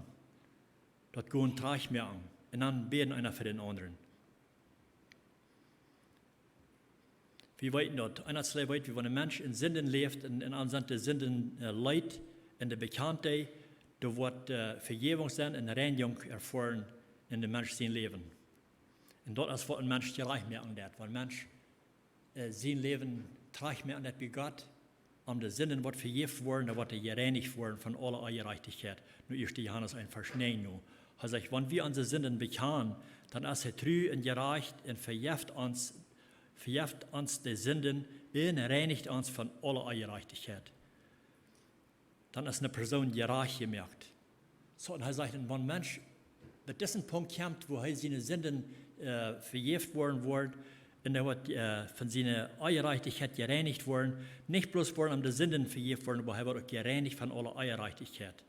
daut gonen trajchtmoaken un dan bäden eena fa dän aundren. Wie weeten daut, eenjemol weet wie, wan een Mensch en Sinden läft un, un aun siene Sinden, äh, leit un dee bekjant dee, doa woat, äh, Vejäwunk sennen un Reinjunk erfoaren en dän Mensch sien Läwen. Un daut es waut een Mensch jerajcht moaken deit, wan een Mensch äh, sien Läwen trajchtmoaken deit bie Gott, om de Sinden waut vejäft woaren, dan woat hee jereinicht woaren von aule Onjerajchtichkjeit. No ieeschte Johanes eent Varsch näajen. Hee sajcht, wan wie onse Sinden bekjanen, dan es hee tru un jerajcht un vejeft ons, vejeft ons de Sinden un reinicht ons von aule Onjerajchtichkjeit. Dan es eene Persoon jerajcht jemoakt. Soo, un hee sajcht, un wan een Mensch bat disen Punkt kjemt, wua hee siene Sinden, äh, vejäft woaren woat, un hee woat, äh, von siene Onjerajchtichkjeit jereinicht woaren, nich bloos woaren am de Sinden vejäft woaren, oba hee woat uk jereinicht von aule Onjerajchtichkjeit.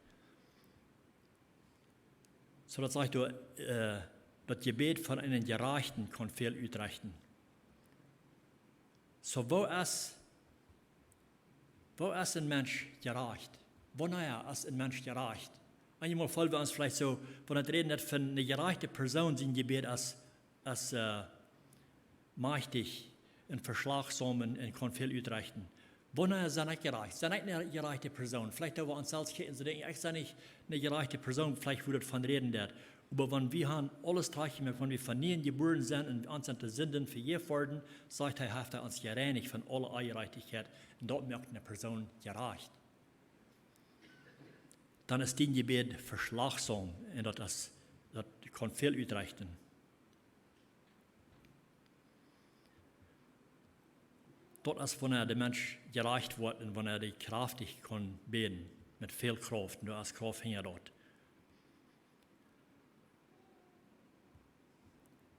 Soo, daut sajcht doa, äh, daut Jebäd von eenen Jerajchten kaun väl utrechten. Soo, woo es, woo es een Mensch jerajcht? Wanea es een Mensch jerajcht? Eenjemol feelen wie ons veleicht soo, wan et räden daut von eene jerajchte Persoon sien Jebäd es, es äh, majchtich un veschlajchtsom un, un kaun väl utrechten. Wanea sie ekj jerajcht? Sie ekj eene jerajchte Persoon? Veleicht daut wie ons selfst kjikjen un denkjen, ekj sie nich eene jerajchte Persoon, veleicht wudd et von räden daut. Oba wan wie haben aules trajchtjemoakt, wan wie von nieem jebuaren sent un ons sent de Sinden vejäft worden, sajcht hee, haft hee ons jereinicht von aule Onjerajchtichkjeit. Un daut moakt eene Persoon jerajcht. Dan es dien Jebäd veschlajchtsom un daut es, daut kaun väl utrechten. Daut es wanea de Mensch jerajcht woat un wanea hee kjraftich kaun bäden, met väl Krauft, un doa es Krauft hinja daut.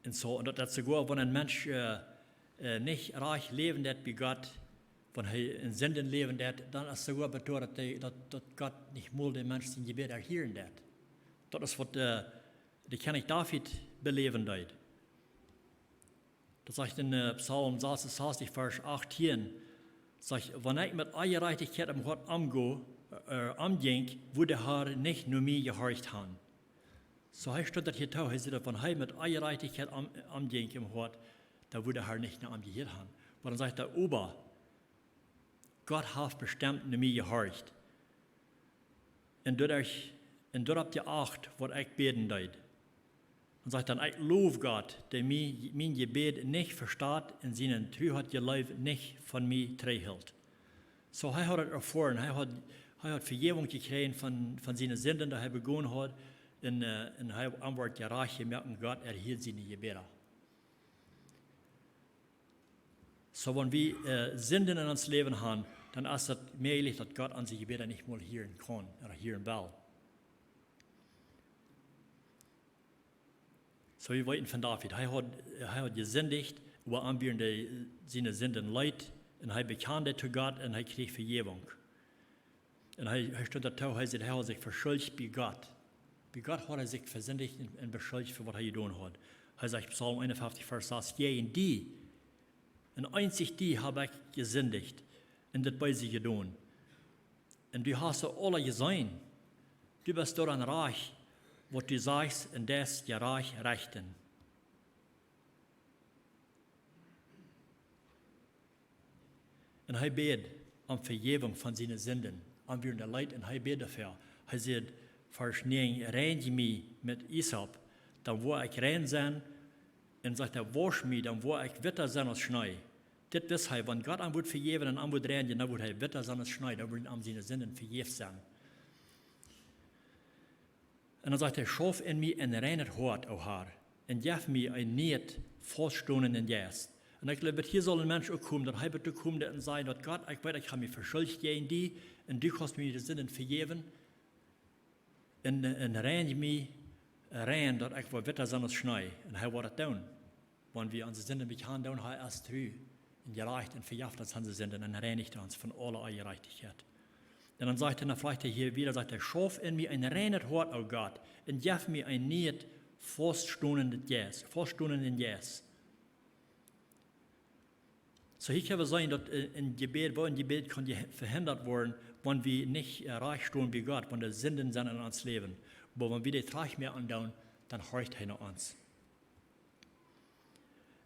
Un soo, un daut, daut soogoa, wan een Mensch äh, äh, nich rajcht läwen deit bie Gott, wan hee en Sinden läwen deit, dan es soogoa betoot daut, hee- daut, daut Gott nich mol dän Mensch sien Jebäd erhieren deit. Daut es waut äh, de Kjennich David beläwen deed. Daut sajcht en äh, Psalm sasunsastich, Varsch achtieen, sajcht, wan ekj met Onjerajchtichkjeit em Hoat omgo, äh, omjinkj, wudd de Har nich no mie jehorcht haben. Soo hee stunt daut hia too, hee sajcht daut, wan hee met Onjerajchtichkjeit om, omjinkj em Hoat, dan wudd de Har nich no am jehieet haben. Oba dan sajcht hee, oba Gott haft bestemt no mie jehorcht. Un doaderch, un doaropp jeacht waut ekj bäden deed. Dan sajcht hee dan, ekj low Gott, dee mie, mien Jebäd nich vesteet un siene Tru haft jeleeft nich von mie trigjhilt. Soo hee haud et erfoaren, hee haud, hee haud Vejäwunk jekjräajen von, von siene Sinden, dee hee begonen haud. Un, äh, un hee, am wort jerajcht jemoakt un Gott erhieed siene Jebäda. Soo wan wie äh, Sinden en ons Läwen haben, dan es daut mäajlich daut Gott onse Jebäda nich mol hieren kaun ooda hieren well. Soo wie weeten von David, hee haud, hee haud jesindicht, oba am wieren dee, siene Sinden leet, un hee bekjand daut to Gott un hee kjrieech Vejäwunk. Un hee, hee stunt doatoo, hee säd, hee haud sikj veschuldicht bie Gott. Bie Gott haud hee sikj vesindicht un, un beschuldicht fa waut hee jedonen haud. Hee sajcht, Psalm eenunfeftich, Varsch sas, jäajen die, un eenzich die hab ekj jesindicht un dit Beese jedonen. Un du hast see aula jeseenen. Du best doaraun rajcht, waut du sajchst, un deist jerajcht rechten. Un hee bäd om Vejäwunk von siene Sinden. Am wieren dee leet un hee bäd doafäa. Hee säd, Varsch näajen, reinj mie met Isop, dan woa ekj rein sennen. Un sajcht hee, wausch mie, dan woa ekj witta sennen aus Schnee. Dit wist hee, wan Gott am wudd vejäwen un am wudd reinjen, dan wudd hee witta sennen aus Schnee, dan wudden am siene Sinden vejäft sennen. Un dan sajcht hee, schauf en mie een reinet Hoat, o Har, un jeff mie een nieet, fauststonenden Jeist. Un ekj jleew, bat hia saul een Mensch uk komen, daut hee bat to komen un sajen, daut Gott, ekj weet, ekj hab mie veschuldicht jäajen die, un du kaust mie de Sinden vejäwen, un, un reinj mie rein, daut ekj woa witta sennen aus Schnee. Un hee woat daut doonen. Wan wie onse Sinden bekjanen, dan hee es tru un jerajcht un vejeft ons onse Sinden un reinicht ons von aule Onjerajchtichkjeit. Un dan sajcht hee, dan froagt hee hia wieda, sajcht hee, schauf en mie een reinet Hoat, o Gott, un jeff mie een nieet, fauststonenden Jeist, fauststonenden Jeist. Soo hia kjenn wie seenen, daut äh, een Jebäd, woo een Jebäd kaun je-, vehindat woaren, wan wie nich äh, rajcht stonen bie Gott, wan doa Sinden sent en ons Läwen. Oba wan wie dee trajcht moaken doonen, dan horcht hee no ons.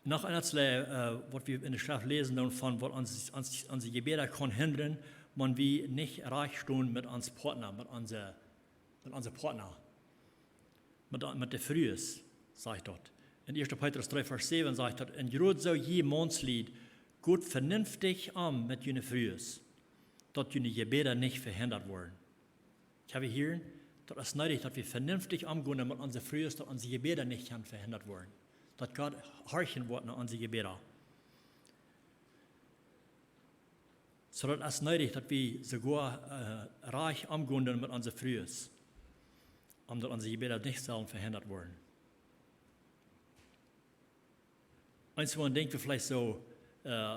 Noch een Satz, äh, waut wie en de Schreft läsen doonen von waut ons, ons, onse Jebäda kaun hindren, wan wie nich rajcht stonen met ons Partner, met onse, met onse Partner, met, met de Frues, sajcht daut. En ieeschte Petrus dree Varsch säwen sajcht daut, un jrod soo jie Maunslied, got venenftich om met june Frues, daut june Jebäda nich vehindat woaren. Ekj hab hia, daut es needich, daut wie venenftich omgonen met onse Frues, daut onse Jebäda nich kjennen vehindat woaren. Daut Gott horchen woat no onse Jebäda. Soo daut es needich, daut wie soogoa äh, rajcht omgonen met onse Frues, om daut onse Jebäda nich sellen vehindat woaren. Eensmol denkj wie veleicht soo, äh,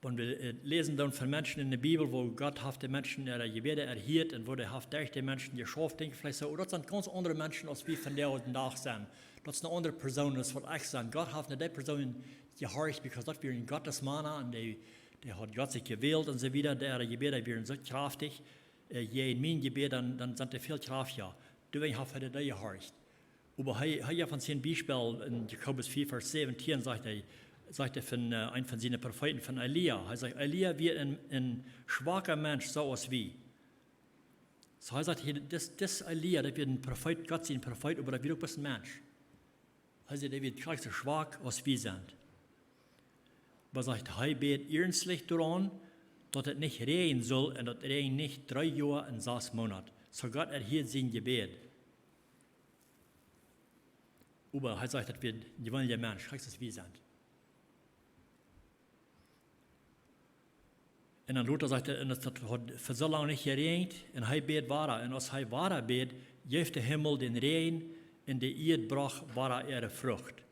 wan wie äh, läsen doonen von Menschen en de Bibel, woo Gott haft de Menschen äare Jebäda erhieet un woo hee haft derch de Menschen jeschauft, denkj wie veleicht soo, oh, daut sent gaunz aundre Menschen aus wie vondoag dän Dach sent. Daut es eene aundre Persoon aus waut ekj sie. Gott haft no dee Persoon jehorcht, because daut wieren Gottes Mana un dee, dee haud Gott sikj jewält un soo wieda. Äare Jebäda wieren soo kjraftich. äh, jäajen mien Jebäd, dan, dan sent dee väl kjraftja. Doawäajen haft hee daut jehorcht. Oba hee, hee jeft ons een Biespel en Jakobus vea, Varsch säwentieen, sajcht hee, sajcht hee von, äh, een von siene Profeeten, von Elia. Hee sajcht, Elia wia een, een schwaka Mensch, soo aus wie. Soo hee sajcht hia, dis, dis Elia, daut wia een Profeet, Gott sien Profeet, oba daut wia uk bloos een Mensch. Hee säd, dee wia krakjt soo schwak aus wie sent. Oba sajcht, hee bäd iernstlich doaraun, daut et nich räajnen sull, un daut räajend nich dree Joa un sas Moonat. Soo Gott erhieed sien Jebäd. Oba hee sajcht, daut wia een jeweenlicha Mensch, krakjt soo aus wie sent. Un dan lota sajcht hee, un daut haud fa soo lang nich jeräajent, un hee bäd wada, un aus hee wada bäd, jeef de Himmel dän Räajen, un de Ieed brocht wada äare Frucht.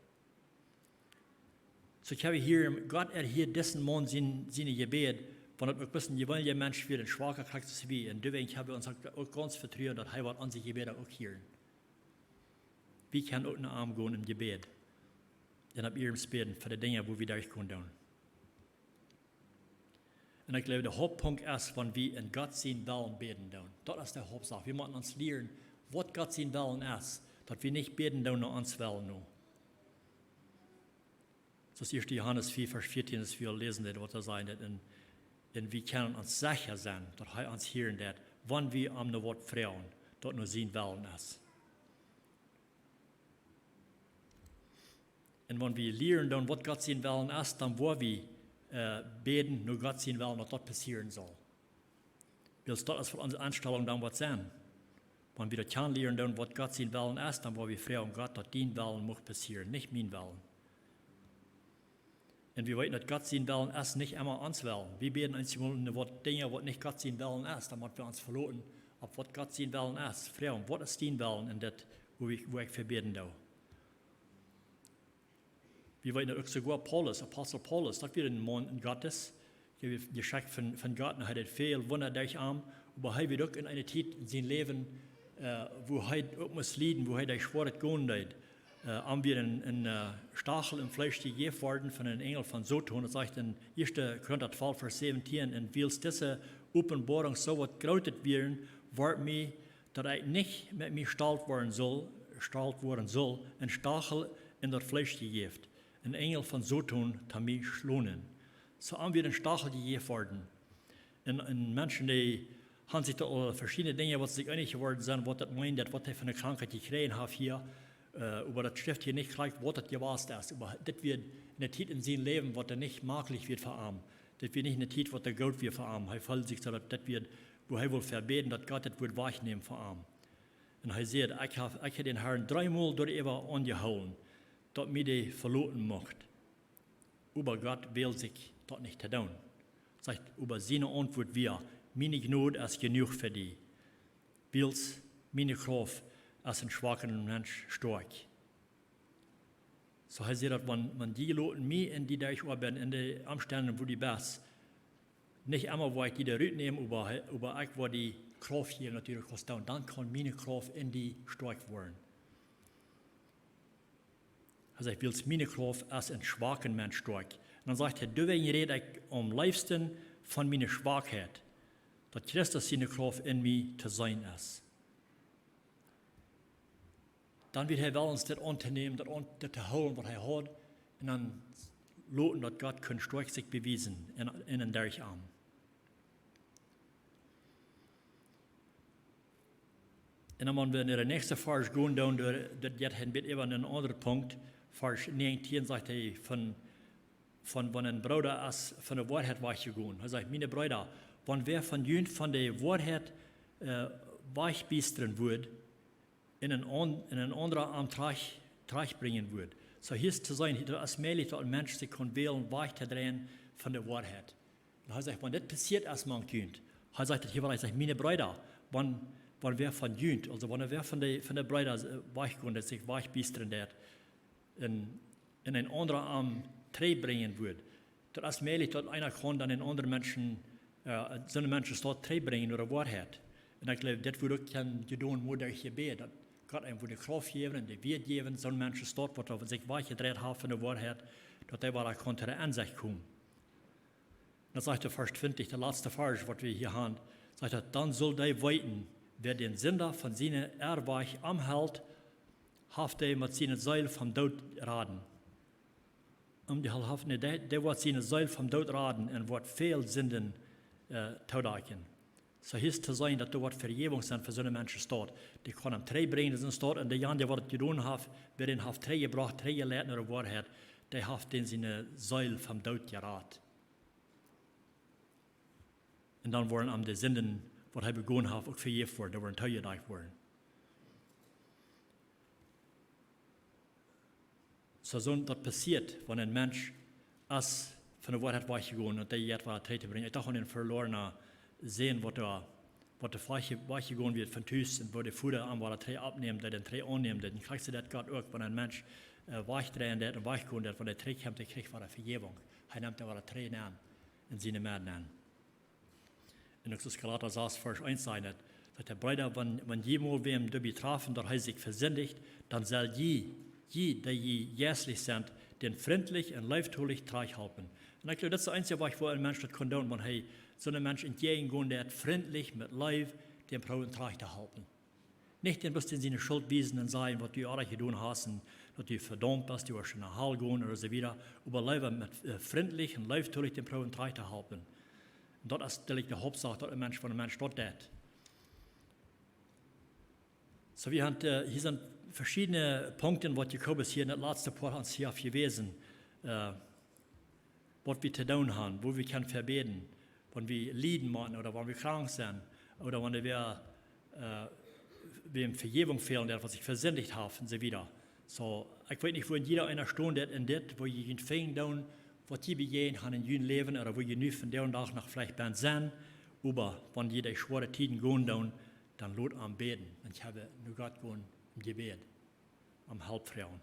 Soo kjenn wie hia, Gott erhieed disen Maun sien, sien Jebäd, wan daut uk bloos een jeweenlicha Mensch wia, een schwaka, krakjt soo aus wie, un doawäajen kjenn wie ons uk, uk gaunz vetruen, daut hee woat onse Jebäda uk hieren. Wie kjennen uk no am gonen em Jebäd. Un opp iernst bäden fa de Dinja, wua wie derchgonen doonen. Un ekj jleew, de Hauptpunkt es, wan wie en Gott sien Wellen bäden doonen. Daut es de Hauptsach. Wie motten ons lieren, waut Gott sien Wellen es, daut wie nich bäden doonen no ons Wellen no. Soo aus ieeschte Johanes vea, Varsch vieetieen, aus wie aul läsen, daut waut doa sajcht, daut en, en wie kjennen ons secha sennen, daut hee ons hieren deit, wan wie am no waut froagen, daut no sien Wellen es. Un wan wie lieren doonen, waut Gott sien Wellen es, dan woa wie, äh, bäden no Gott sien Wellen, daut daut passieren saul. Wiels daut es fa onse Enstalunk dan waut sennen. Wan wie daut kjanen lieren doonen, waut Gott sien Wellen es, dan woa wie froagen, Gott, daut dien Wellen mucht passieren, nich mien Wellen. Un wie weeten, daut Gott sien Wellen es nich emma ons Wellen. Wie bäden eenjemol no waut Dinja, waut nich Gott sien Wellen es, dan motten wie ons veloten opp waut Gott sien Wellen es. Froagen, waut es dien Wellen en dit, wua ekj, wua ekj fa bäden doo? Wie weeten daut uk soogoa Paulus, Apostel Paulus, daut wia een Maun Gottes, dee wia jeschekjt von, von Gott, un hee deed väl Wunda derch am, oba hee wia uk en eene Tiet en sien Läwen, äh, wua hee uk must lieden, wua hee derch schwoaret gonen deed. Äh, am wia een, een, äh, Stachel em Fleesch jejäft worden von een Enjel von Soton, daut sajcht en ieeschte Korinta twalf, Varsch säwentieen, un wiels dise Openboarunk soo waut Grootet wieren, wort mie daut ekj nich met mie stolt woaren sull, stolt woaren sull, een Stachel en daut Fleesch jejäft, een Enjel von Soton to mie schlonen. Soo am wia een Stachel jejäft worden. Un, un Menschen, dee han sikj doa aul veschiedne Dinja, waut see sikj eenich jeworden sent, waut daut meent, daut waut hee fa eene Krankheit jekjräajen haft hia, äh, oba daut schrift hia nich jlikj, waut daut jewast es. Oba dit wia eene Tiet en sien Läwen, waut doa nich maklich wia fa am. Dit wia nich eene Tiet, waut doa goot wia fa am. Hee feeld sikj soo, daut dit wia, wua hee wull fa bäden, daut Gott dit wudd wajchnämen fa am. Un hee säd, ekj hab, ekj hab dän Herrn dreemol doaräwa aunjehoolen, daut mie dee veloten mucht. Oba Gott wäld sikj daut nich to doonen. Sajcht, oba siene Auntwuat wia, miene Jnod es jenuach fa die, wiels miene Krauft es en schwaken Mensch stoakj. Soo hee säd daut, wan, wan dee loten mie en dee derch oabeiden, en de Omstend, wua du best, nich emma woa ekj die doa rut nämen, oba, oba ekj woa die Krauft jäwen, daut du daut kaust doonen. Dan kaun miene Krauft en die stoakj woaren. Hee sajcht, wiels miene Krauft es en schwaken Mensch stoakj. Un dan sajcht hee, doawäajen räd ekj aum leefsten von miene Schwakheit, daut Christus siene Krauft en mie to seenen es. Dan wia hee wellens dit auntonämen, daut aun-, dit to hoolen, waut hee haud, un dan loten, daut Gott kunn stoakj sikj bewiesen en, en un derch am. Un dan, wan wie no dän näakjsten Varsch gonen, dan, doa, daut jeit hee een bät äwa een aundren Punkt. Varsch näajentieen sajcht hee von, von wan een Brooda es von de Woarheit wajchjegonen. Hee sajcht, miene Breeda, wan wäa von junt von de Woarheit, äh, wajchbiestren wudd, un een aun-, un een aundra am trigj, trigj brinjen wudd. Soo hia es to seenen, daut es mäajlich, daut een Mensch sikj kaun wälen, wajch to dreien von de Woarheit. Un hee sajcht, wan dit passieet es mank junt, hee sajcht daut hia, wan hee sajcht, miene Breeda, wan, wan wäa von junt, aulsoo wan wäa von de, von de Breeda, äh, wajchgonen, daut sikj wajchbiestren deit, un, un een aundra am trigjbrinjen wudd. Daut es mäajlich, daut eena kaun dan een aundren Menschen, äh, soone Menschen staut trigjbrinjen no de Woarheit. Un ekj jleew, dit wudd uk kjennen jedonen woaren derch Jebäd, daut Gott eenem wudd de Krauft jäwen un de Wieed jäwen, soone Menschen staut, waut sikj wajchjedreit haft von de Woarheit, daut dee wada kaun to de Ensecht komen. Dan sajcht de Varsch twintich, de latste Varsch, waut wie hia haben, Sajcht daut: Dan sull dee weeten, wäa dän Sinda von sienen Errwajch omhelt, haft dee met siene Seel vom Doot raden. Omhelt haft, nä, dee, dee woat siene Seel vom Doot raden un woat väl Sinden todakjen. Soo hia es to seenen, daut doa woat Vejäwunk sennen fa soone Menschen. Staut, dee kaun am trigj brinjen, soone Staut, un dee jan, dee waut daut jedonen haft, wäa dän haft trigj jebrocht, trigj jeleit no de Woarheit, dee haft dän siene Seel vom Doot jerat. Un dan woaren am de Sinden, waut hee begonen haft, uk vejäft woaren, dee woaren toojedakjt woaren. Soo, soo daut passieet, wan een Mensch es von de Woarheit wajchjegonen un dee jeit wada trigj to brinjen. Ekj docht aun dän veloarnen Sän, waut doa, waut doa wajchjegonen wia von Tus un woo de Voda am wada trigj oppneem, dee dän trigj aunneem. Un krakjt soo deit Gott uk, wan een Mensch wajchdreien deit un wajchgonen deit, wan hee trigj kjemt, dee kjricht wada Vejäwunk. Hee nemt am wada trigj aun en siene Medd aun. Un uk soo aus Galata sas, Varsch eent sajcht daut, sajcht de Breeda: Wan, wan jie mol wäm doabie trafen, daut hee sikj vesindicht, dan sell jie, jie, dee jie jeistlich sent, dän frintlich un leeftolich trigj halpen. Un ekj jleew, daut es de eensje Wajch, woo een Mensch daut kaun doonen, wan hee soon Mensch entjäajen gonen deit, frintlich, met Leew, dän proowen trigj to halpen. Nich dän bloos dän siene Schult wiesen un sajen, waut du oajch jedonen hast un daut du vedaumt best, du woascht enne Hal gonen ooda soo wieda, oba leewa met, frintlich un leeftolich dän proowen trigj to halpen. Un daut es, jleew ekj, de Hauptsach, daut een Mensch, wan een Mensch daut deit. Soo, wie haben, hia sent veschiedne Punkten, waut Jakobus hia en daut latste Poat ons hia haft jewäsen, waut wie to doonen haben, woo wie kjennen vebäden, wan wie lieden motten ooda wan wie krank sent ooda wan wäa, wäm Vejäwunk fälen deit, waut sikj vesindicht haft un soo wieda. Soo, ekj weet nich, woo en jieda eena stonen deit en dit, woo jie junt finjen doonen, waut jie bejäajent haben en jun Läwen ooda woo jie nu vondoag dän Dach noch veleicht benen sent, oba wan jie derch schwoare Tieden gonen doonen, dan lot am bäden. Dan kjenn wie no Gott gonen em Jebäd, om Help froagen.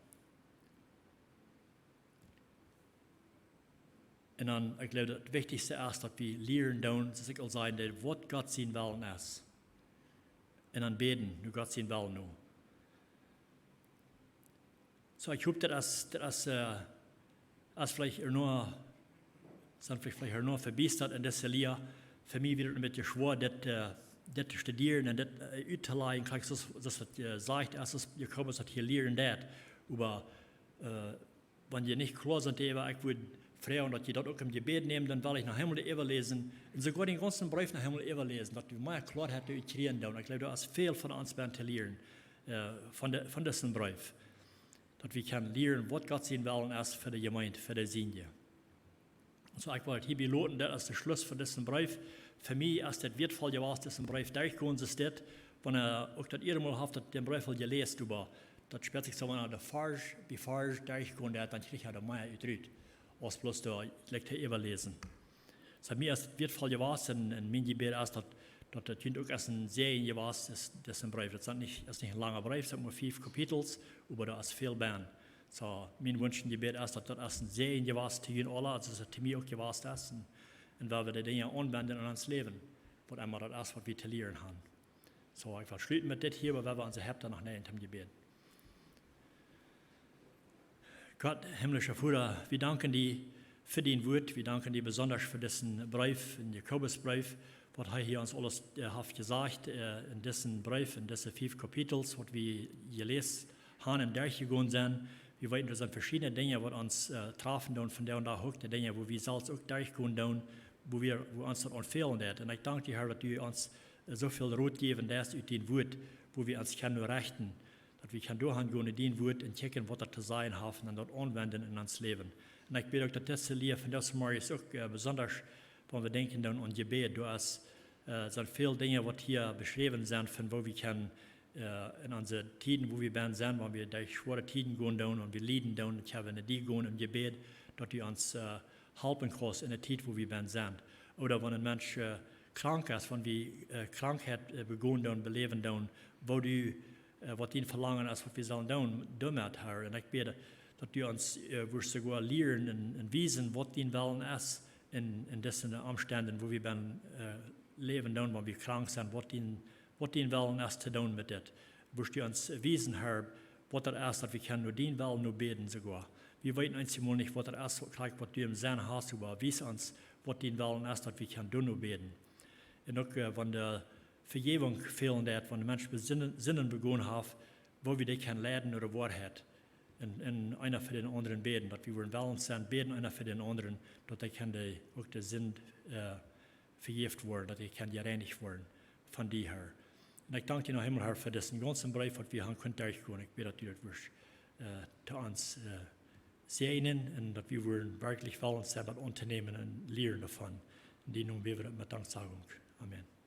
Un dan, ekj jleew, daut wichtichste es, daut wie lieren doonen, soo aus ekj aul säd, waut Gott sien Wellen es. Un dan bäden no Gott sien Wellen no. Soo, ekj hop, daut es, daut es, es veleicht noch, sent veleicht, veleicht noch vebiestat en dise Lia. Fa mie wia daut een bät schwoa, dit, dit to studieren un dit uttolajen, krakjt soo aus daut jesajcht es, aus Jakobus daut hia lieren deit. Oba wan jie nich kloa sent doaräwa, ekj wudd froagen, daut jie daut uk em Jebäd nämen, dan well ekj noch eemol doaräwa läsen. Un soogoa dän gaunzen Breef noch eemol äwaläsen, daut wie mea Kloaheit doa utkjrieen doonen. Ekj jleew, doa es väl von ons benen to lieren, von de, von disen Breef. Daut wie kjennen lieren, waut Gott sien Wellen es fa de Jemeent, fa de Sienje. Soo, ekj well daut hiabie loten, daut es de Schluss von disen Breef. Fa mie es daut wieetvoll jewast, disen Breef derchgonen, soo es dit, wan eena uk daut ieeschte Mol haft daut, dän Breef aul jeläst, oba daut spieet sikj soo, wan eena de Varsch bie Varsch derchgonen deit, dan kjricht eena doa mea ut rut, aus bloos doa jlikj to äwaläsen. Soo, mie es daut wieetvoll jewast un, un mien Jebäd es, daut, daut daut junt uk aus een Säajen jewast es, disen Breef. Daut es nich, es nich een langa Breef, daut sent mau fief Kapitels, oba doa es väl benen. Soo, mien Wunsch un Jebäd es, daut daut aus een Säajen jewast to junt aula, soo aus daut to mie uk jewast es. Un, un woa wie de Dinja aunwenden en ons Läwen, waut emma daut es, waut wie to lieren haben. Soo, ekj well schluten met dit hia, oba wie haben onse Häupta noch neijen toom Jebäd. Gott, himmlischa Voda, wie danken die fa dien Wuat. Wie danken die besonda fa disen Breef, dän Jakobus Breef, waut hee hia ons aules haft jesajcht en disen Breef, en dise fief Kapitels, waut wie jeläst haben un derchjegonen sent. Wie weeten, doa sent veschiedne Dinja, waut ons trafen doonen vondoag dän Dach uk, de Dinja, wua wie selfst uk derchgonen doonen, wua wie, wua ons daut aunfälen deit. Un ekj dank die, Herr, daut du ons soo väl Rot jäwen deist ut dien Wuat, wua wie ons kjennen rechten, daut wie kjennen doahan gonen no dien Wuat un kjikjen, waut daut to sajen haft, un daut aunwenden en ons Läwen. Un ekj bäd uk, daut dise Lia vondoag zemorjes uk besonda, wan wie denkjen doonen aun Jebäd, doa es, sent väl Dinja, waut hia beschräwen sent, von woo wie kjennen en onse Tieden, wua wie benen sent, wan wie derch schwoare Tieden gonen doonen, wan wie lieden doonen, kjenn wie no die gonen em Jebäd, daut du ons halpen kaust en de Tiet, wua wie benen sent. Ooda wan een Mensch krank es, wan wie Krankheit begonen doonen, beläwen doonen, woo du, waut dien Velangen es, waut wie sellen doonen doamet, Herr. Un ekj bäd, daut du ons wurscht soogoa lieren un, un wiesen, waut dien Wellen es en, en dise Omstend, wua wie benen läwen doonen, wan wie krank sent, waut dien, waut dien Wellen es to doonen met dit. Wurscht du ons wiesen, Herr, waut daut es, daut wie kjennen no dien Wellen no bäden soogoa. Wie weeten eenjemol nich, waut daut es, waut krakjt waut du em Senn hast, oba wies ons, waut dien Wellen es, daut wie kjennen doano bäden. Un uk wan de Vejäwunk fälen deit, wan de Mensch Sinden begonen haft, woo wie dee kjennen leiden no de Woarheit. Un eena fa dän aundren bäden, daut wie wudden wellens senn, bäden eena fa dän aundren, daut dee kjennen uk de Sind vejäft woaren, daut dee kjennen jereinicht woaren von die, Har. Un ekj dank die noch eemol, Har, fa disen gaunzen Breef, waut wie han kunt derchgonen. Ekj bäd, daut du daut wurscht to ons säajnen un daut wie wudden werkjlich wellens senn, daut auntonämen un lieren doavon. En dien Nomen bäd wie daut met Danksagunk. Amen.